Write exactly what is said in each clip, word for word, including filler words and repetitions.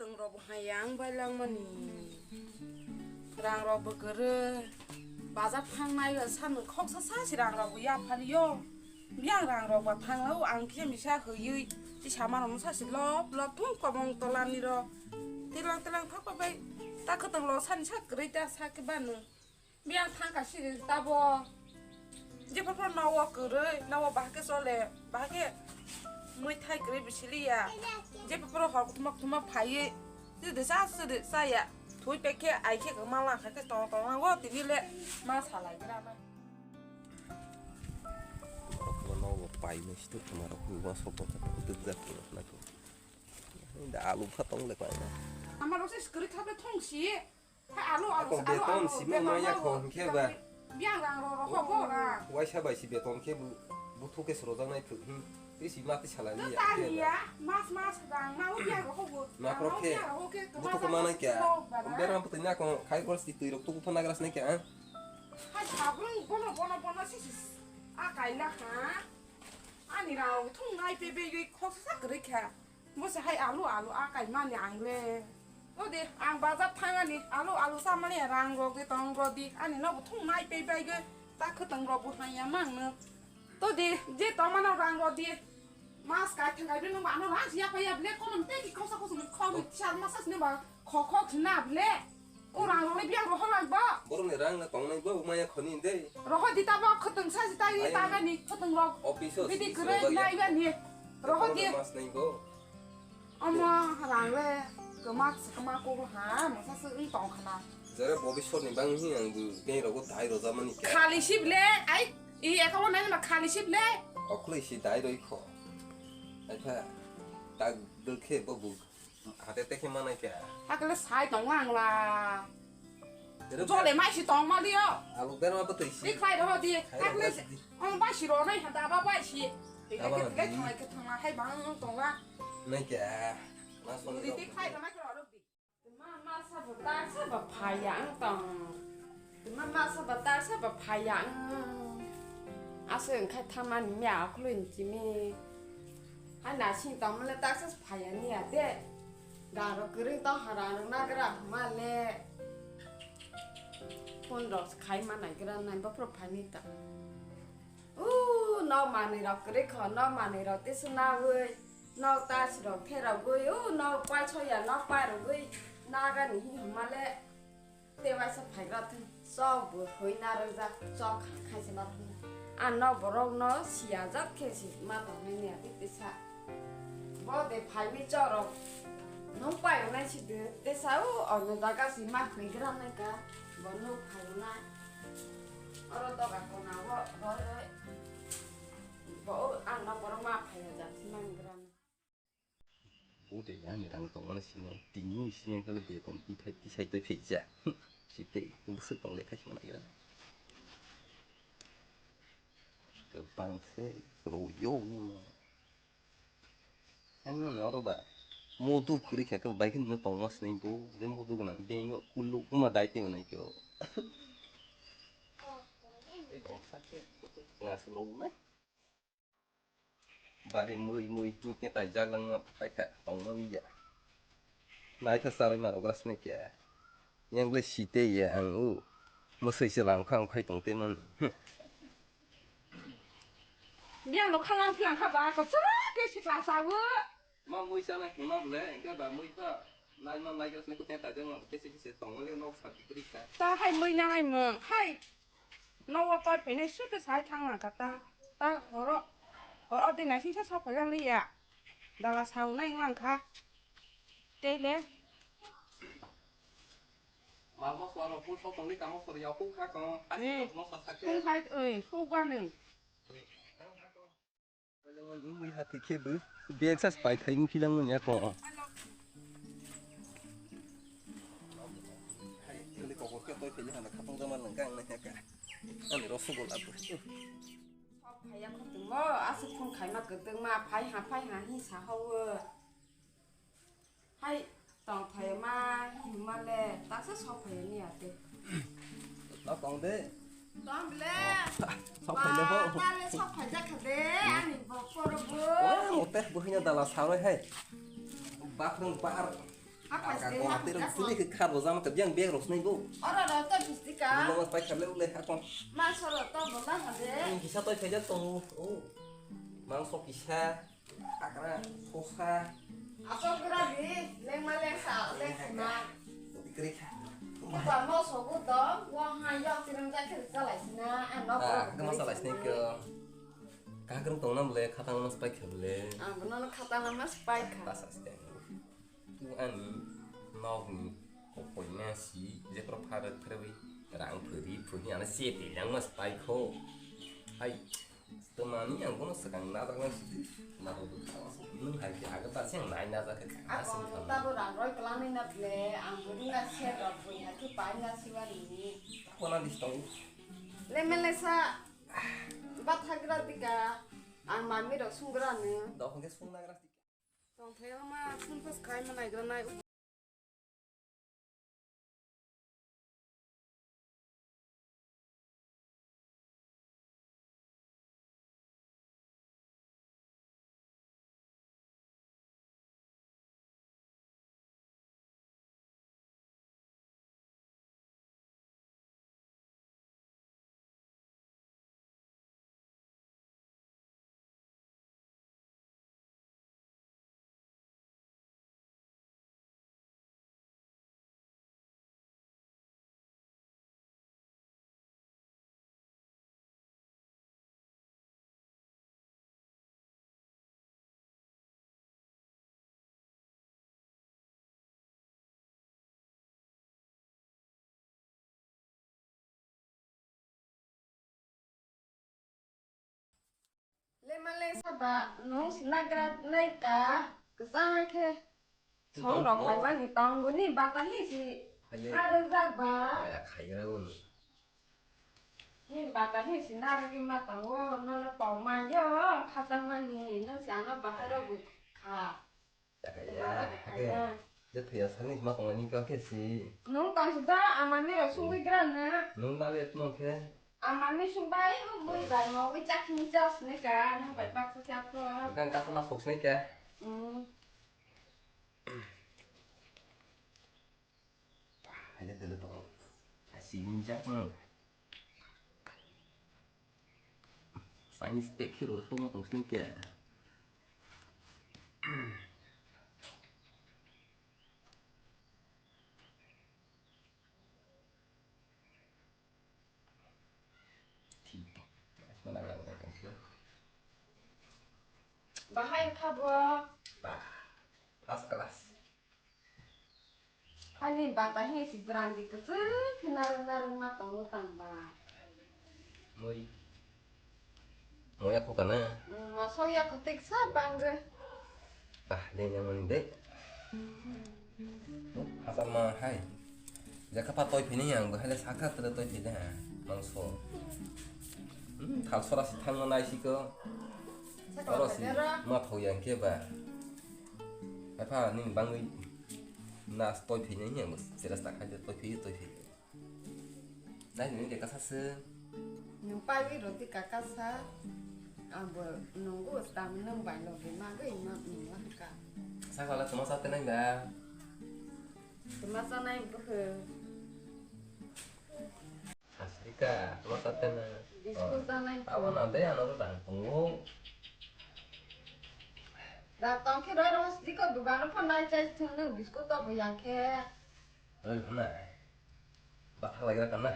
Rang rok bo hai yang bai langmani. Rang rok bo kwrwi. Bazar thangnai ba samung khoksa sa si rang rok bo yaphario. Biyang rang rok ba thanglao ang khe misa hwiwi. Ti sama rok sa si lop lop thung kobong tolani rok. Tilang tilang thok bai. Ta khwtwng lo sani sa kwrwi ta sa khe banu. Biyang thangka siri tabo. Jepopro nowo kwrwi, nowo bahake chole, bahake mui thai kwrwi bisiliya. Jepopro hor kuthuma kuthuma phaiwi, sidi sa sidi saya. Thui pekhe ai khe kwma lang kha khe tong tong lango tini le ma salai gra na. Nowo pai nai situ khama rok hui wa sobo ta tuk jak na ko. Da alu pha tong le pai na. Ama rok se kwrwi kha be thong si. Hai, alo, alo, ako alo, beton alo, simo beton, maya alo, ko hingke beton, ba. Biang rang ro ro ho bo ra. Waisa bai si beton ke bu, buthu ke srojaknai phu, hmm. Tei si mati salai ni ya, tani ya, mas, mas rang, mau biang ro ho bo. Ma pro ke, biang ro ho ke, buthu ke mana kya? Berang putui na ko, khai gol si tui rok tu phu nagras ne kya, ha? Hai, sabun, bono, bono, bono, si, si, a kaila, ha? Ani rang, thung ngai pe be, yui, khok sa kwrwi kha. Bo se hai alu, alu a kaimani ang le. O de, ang bazar thangani alu, alu samani rang rok de tong rok di. Ani no bo thung nai pe bai ge ta khwtang rok bo haya mang no. To de, je tong mano rang rok di. Mas kai thangai bini no mano rang sia pa ya ble kono te ki kosa kosa ni khom ti sar masa sini ba kho kho khina ble. O rang rok ni biang roho lang ba. Borok ni rang na tong nai ba maya khoni de. Roho di ta ba khwtang sa si ta ni ta ni khwtang rok. Office o bidi si kwrwi nai ba ni. Roho di. Mas nai bo. Omo rang le kwma se kwma kok ha masa se wng tong khana. Jare bobiswt ni bang hi ang bu beng rogo dai roja mani khe. Khali sib le ai i eka bo nai ma khali sib le. Okloi si dai roi kho. Ai pha tak dul khe bo bu hate te khe manai khe. Hakle sai tong lang la. Jole mai si tong ma dio. Alu berma bwtwi si. Di khlai rw di. Khlai rw di. Ang bai si rw nai ha da ba bai si. Tei khe thanglai khe thangma hai bang tong la. Nai khe. Ma song di. Di khlai rw nai khe rw di. Ma ma sa bo ta sa ba phai ya ang tong. Ma ma sa ba ta sa ba phai ya ang. Aswk wng khai thangmani mia akhulwi ni chimi. Hai nasing tongmale taksa phai ya ni ya de. Rang rok kwrwi tong ha rang rok nagra hwnma le. Phone rok khai ma naigra nai bophro phai ni ta. Uuu nok manwi rok kwrwi kho nok manwi rok tei se nawi. Nok tasi rok therogwi uuu nok paisok ya nok pairogwi nagani hi hwnma le. Tei waisa phaigra thung chok bo hoi narwkjak chok khaisa narwkna. Ang no borok no siya jat khe si ma tongnai ni ati tisa. Bo de phaiwi chorok nung pairwnai si de tisa o ono jaga si ma hoi gra nai ka bo nung phairwnai. Oro doga kona o roi roi bo o ang no borok ma phaiya jat si ma gra nai. Ode ani rang tongmani sini tini sini kali beton tisai tisai toi phaija. Sitei busuk tong le khaisima nagra. Bangse royo ni mo. Ani ni oro ba. Modu kuri kha ka bai khin no tongmas ni bo. De modu gana de yo kulu kuma dai te nai kyo. Ngas lo nai. Bari mui mui mui khe taijak langma paikha tongma wngya. Naitha charwi ma rwgra sini khe. Yang ble site ya ang u. Mwsai se lam kha ang khai tong te man. Yang no khalang philang kha ba ko chara ke si kla sa u. Ma mui sana hima ble engke ba mui ba. Nai ma nai gas ne kuteng taijak ma kese kese tong le nok sa bikri kha. Ta hai mui na hai mung hai. Nogo koi phinai swi khe sai thang nang kha ta. Ta horo, horo de naisingsa sok phai jak liya. Dala saunai wng lang kha. Tei le. Mal mosla rok phul sok tongwi tamo sori ya phul kha ko. Ani mosla sakhe. Phul khai oi, phul gwa nung. Mui hati khe bo bag sa pai thai wng philang manya ko. Hai, ini kokor khe toi phili hana khatong jama nang gang nang ka. Ani rosogol abu. Sok phaiya khotong mo, aswk phone khaima kwtwng ma, phai ha, phai ha, hi sa hawo. Hai, tong phai ma, hi ma le, taksa sok phai ni ate. Tong de. Tong ble. Sok phai le ho. Ba, ta le sok phai jak kha de, ani bok poro bo. Ote, bo hina dala saroi hai. Bakrung bar. Kha Aga phaisde, kong ha, atwi rok ha, sini kha. Khe kha bo jama kha yang bag rok sinai bo. Oro ro to bistika. Mama pai kha le ule kha kong. Ma soro to bo la ha de. Ang kisa toi khaijak tongo. O. Mangso kisa. Akra sosa. Aso gra di, lengma lengsa, lengsima. Udi kri kha. Kha mo sogo to, wa ha ya tirim ja khe chalai sina. Ano. Ah, kha ma chalai sini ko. Kakrung tongna bole, khatang mas pai kha bole. Ah, bono khatang mas pai kha. Pas aste. Tu ani nokni kopoina si, je pro phare phrewi rang phuri phuri ana se te yang mas pai kho. Hai, to mani ang bono sakang na tak lang si. Na to kha. Nung hai ke aga ta siang nai na tak kha. Ako ta bo rang roi klang ni na ple, ang buri na se rok bui ha ki pai na si wani. Ko na dis tong. Le mele sa. Bathagra dika, ang mami rok sunggra no. Dokhon khe sungnagra dika. Tongthai ma phone pass khai ma naigra nai. Le male saba nung sinagra nai ta, kwchang khe song rok hai bani tong buni bata hi si. Hai le. Arwk jak ba. Hai, hai, hai, hai. Ni bata hi si narwk ma tongo, nono tong ma yo, khatang mani, nung si ano bahai rok bu kha. Takaya, hake. Jathuya sani ma tongmani kau khe si. Nung tong si da, amani rok sungwi gra na. Nung na le tong khe. Amani sungbai, ui bai mo, ui chak ni chas ne ka, nung bai bak sa chak ko. Kan ka sama sok ne ka. Hmm. Hai de tele tong. Asi ni chak mo. Science te khiro tong tong sini ke. Bahai kha bo. Bah, first class. Ani bata he si brandi kwchwk narwk narwk ma tongo tang ba. Moi. Moi ako kana? Mm, moso ya kotik sa bangre. Ah, de nyamani de. Asal ma hai. Jaka pa toi phini yang, bahai le saka tere toi phini ha. Mangso. Hmm, thal sora si thang nai si ko. Oro si ma thau yang ke ba. Epha ning bangwi nas toi phini yang, sera sta khai toi phini toi phini. Nai nini de kasa se. Nung pagwi roti kakasa. Abo nunggu stam nung bai logi magwi ma nung ka. Sakala tuma sa tenai ba. Tuma sa nai buhe. Asrika, tuma sa tenai. Biskut sa nai. Awan ade ano rang pungu. Da tongki roi ros diko dugan phone nai chai thung nung biskut to bo yang khe. Oi, hwnai. Bathak lagira kanna.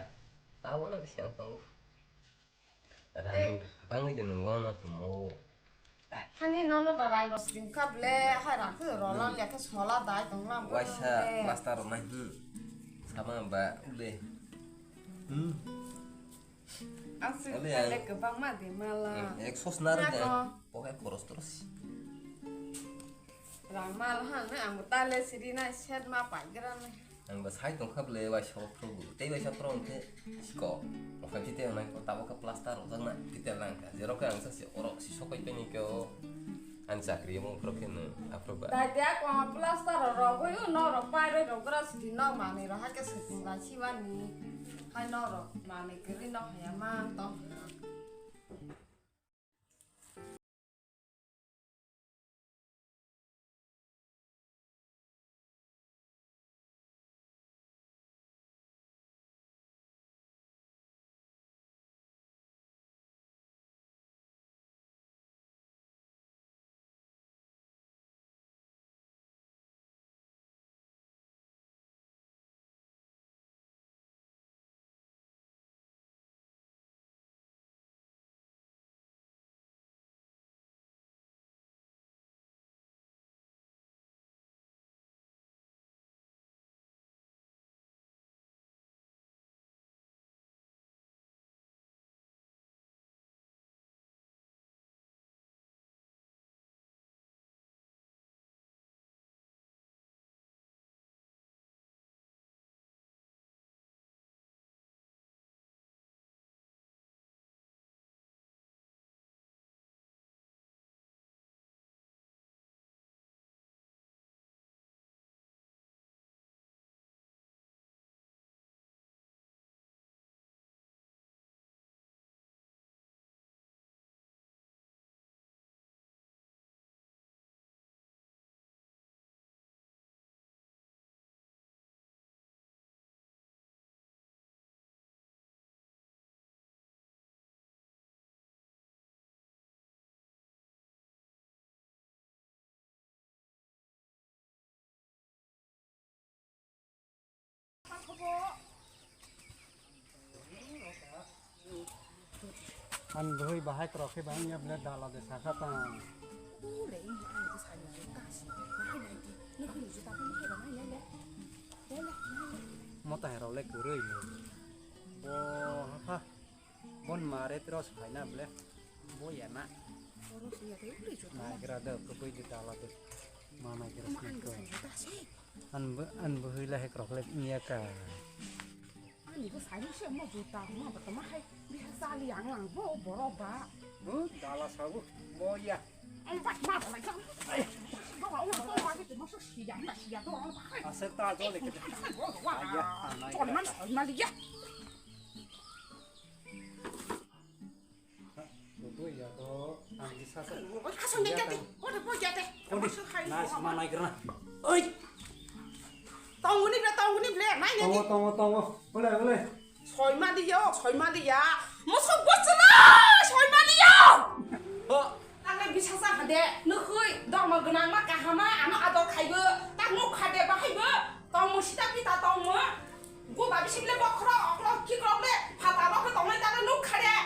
Abo no bisi ang tongo. Rang bangwi de nungo no tumo. Hani nono ba rang ros dim kha ble, hai rang khu rolang ya khe sola dai tong lam. Waisa plaster rok nai hi. Sama ba ule. Hmm. Ang swi ale khaile ang kwbangma di mala. Hmm, ek sos naro de. Pokai koros toros. Rang mal han, ang bo tale siri nai set ma pai gra nai. Ang bo sai tong kha ble waisa phrogu. Tei waisa phro hwnkhe siko. Okhai tite nai ko tabo kha plaster rok jak na tite lang kha. Jero khe ang sa si oro si sokai teni ko. Ani chakri mo phro khe no aphro ba. Dai dia ko plaster rok rogwi u no rok pai roi rok gra siri no mani rok ha khe sui tong lai si wani. Hai no rok mani kiri no haya ma tong. Ang bwrwi bahai kwrwk khe bang ya ble dala de sakha tang. Ule, ini ang itu saya itu kasih. Nah, ini itu. Ini itu tapi ini ada mana ya? Boleh. Mota hero le kwrwi ni. Bo ha. Bon mare tros phaina ble. Bo ya na. Oro suya ke ule itu. Naigra de kwbwi de dala de. Ma naigra. Ini ang itu saya itu kasih. An bw-, an bwhwi lahai kwrwk le wngya ka. Ani bwsai no se mo juta ma bwtama hai biha chali ang lang bo borok ba. Bo dala sabu mo ya. Ang ba ma ba lai. Ai. Ba ba o ma ba ke mo so siya na siya do ang ba hai. Aswk ta jole ke. Ai, ya, anai. Chol man, chol man ya. Bwbwi ya to, ang kisa sa. Oi, khasang de jate. Ode bo jate. Ode. Khasang khai. Nice, ma nai kena. Oi. Tonguni ble, tonguni ble, nai nai. Tongo, tongo, tongo. Ole, ole. Soi ma di yo, soi ma di ya. Moso bosla, soi ma di yo. Ho. Tangai bisa sa hade, nukhui, dormo gwnang ma kahama, ano ador khaibo, tak nuk khade bahaibo, tongmo sita pita tongmo. Go ba bising le bokhorok, okhorok, khikrok le, phatarok le tongnai ta le nuk kha de.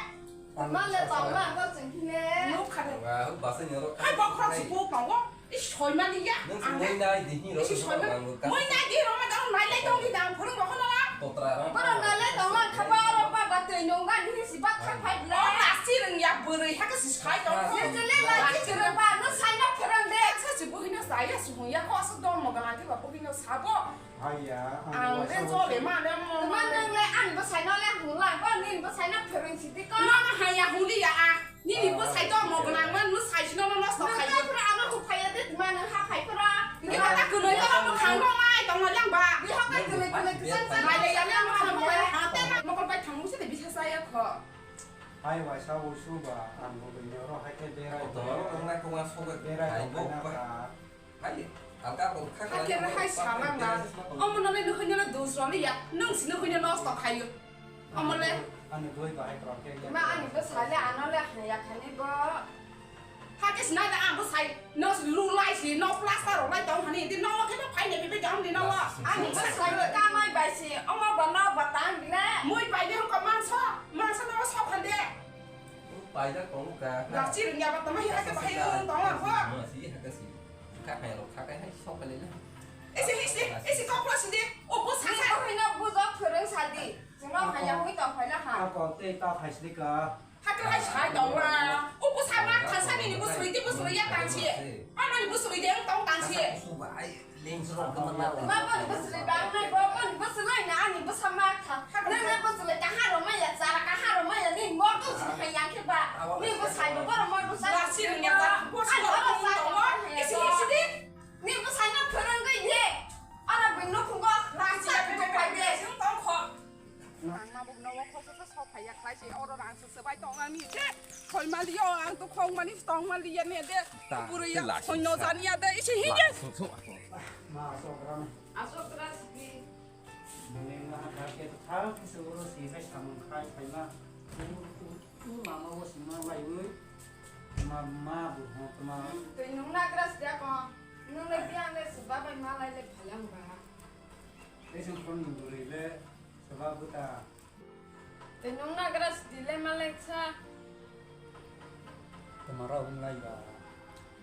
Ma le tong ma, bo chwng khe le. Nuk kha de. Ba, ba se nyoro. Hai bokhorok si kuk tongo. Is soi ma ni ya. Nung si moi nai di hi ro. Is soi ma. Moi nai di ro ma dang nai le tong di dang phurung rok no la. Totra. Boro nai le tong ma kha ba ro ba ba tei nung ga ni si ba kha phai le. O na si rung ya bwrwi ha ka si sai tong. Ni je le la si rung ba no sai na phurung de. Sa si bo hino sa ya si hung ya ko asuk dong mo ga la di ba bo hino sa bo. Haiya, ang ang le waisa jole ma le mo. Tuma nang le ani bwsai no le hung lang, o nini bwsai no phwrwng sidi ko. No no haiya hung li ya a. Nini bwsai to mo gwnang man, no sai sino no nosto khai. Nang phra ano hung phaiya de tuma nang ha phai phra. Ni kata kunoi to mo khang no mai tong no yang ba. Ni ha kai kunoi kunoi kisan san. Mai le ya le mo khang no mai ha te na mo ko bai thang mo se de bisa sa ya kho. Hai waisa usu ba, ang bo bini oro hai khe berai. Kotor wng nai kok ma sok bai berai khai bo kok bai. Hai, alka bo kha kha khe hai salang da. Omo no le nukhung no le dus ro le ya. Nung si nukhung no nosto khayo. Omo le. Ani boi bahai krok khe. Ma ani bo sale ano le haya khani bo. Hakhe sinai da ang bo sai no lu lai si no plaster rok lai tong hani di no khe no phai ne bibi dam di no. Ani bo sai kamai bai si omo bo no batang bile. Mui bai di ko mangso mangso no sok han de. Pai da tong ka. Ga chi rung ya ba tama ya ke bahai rung tong ko. Ma si ha ka si. Ka hai rok kha kai hai sok ka le le. Isi isi isi ko pro si di. O bo sa sa. Ko hino bu jok phwrwng sa di. Jeno haya hui tong phai la ha. Ako te ta phai si ka. Hakhe hai sai dong la. O bwsa ma thansa nini bwswrwi tei bwswrwi ya tang si. Amani bwswrwi de wng tong tang si. Asa kusu ba ai leng srok kama na. Ma boni bwswrwi ba nai bo boni bwswrwi na ani bwsa ma tha. Nang nang bwswrwi kaha rw maya chara kaha rw maya ni mo tu si hai ya khe ba. Ni bwsai bo boro mo bwsa. Lasi rwngya ta. Bwsa rwngya ta. Isi isi di. Ni bwsai no phwrwngwi ye. Ara bini nukhungo rasi ya phai phai de. Tong kho. Ang ma buk no khosok sok phai ya khlai se oro rang se swbai tong ani se. Khoi mali yo ang to khong mani tong mali ya ne de. Buru ya khoi no jani ya de isi hi ya. Ma sok ram. Asok ras di. Neng ma ha ke thang se oro si bai samung khai khai ma. Tu mama wo sima lai ui. Ma ma bu ho ma. Tei nung na kras dia ko. Nung le biang le se ba bai ma lai le phalang ba. Tei sing phone ni bwrwi le swba bwta. Tei nung nagra sidi le maleng sa. Twmara wng lai ba.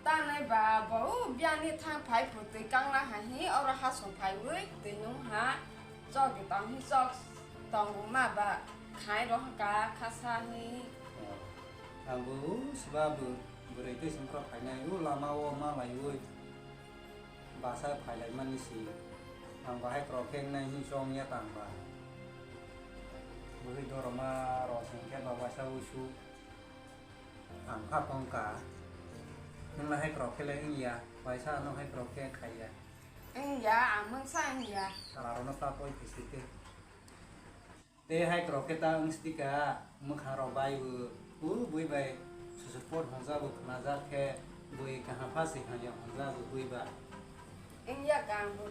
Ta nai ba bo biani thang phai phu twi kang la ha hi oro ha song phai wi tei nung ha chok tong hi chok tong ma ba khai ro ka kha sa hi. Ang bo swba bwrwi twi sing phro phai nai o lama o ma lai wi. Basa phailaimani si ang bahai kwrwk khe wngnai hwnwi chong ya tang ba. Bwrwi doroma rok hwn khe ba waisa uisu ang kha tong kha. Nwng nahai kwrwk khe le wng ya, waisa ano hai kwrwk khe khai ya. Wng ya, ang mungsa wng ya. Sala rok no ta poi phi si khe. Tei hai kwrwk khe ta wng sdi ka, mwkhang rok bai bo, o bui bai susuk por hwnjak bo khwnajak khe, bui kaham pha si hamya hwnjak bo bui ba. Wngya kang bo.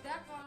Dako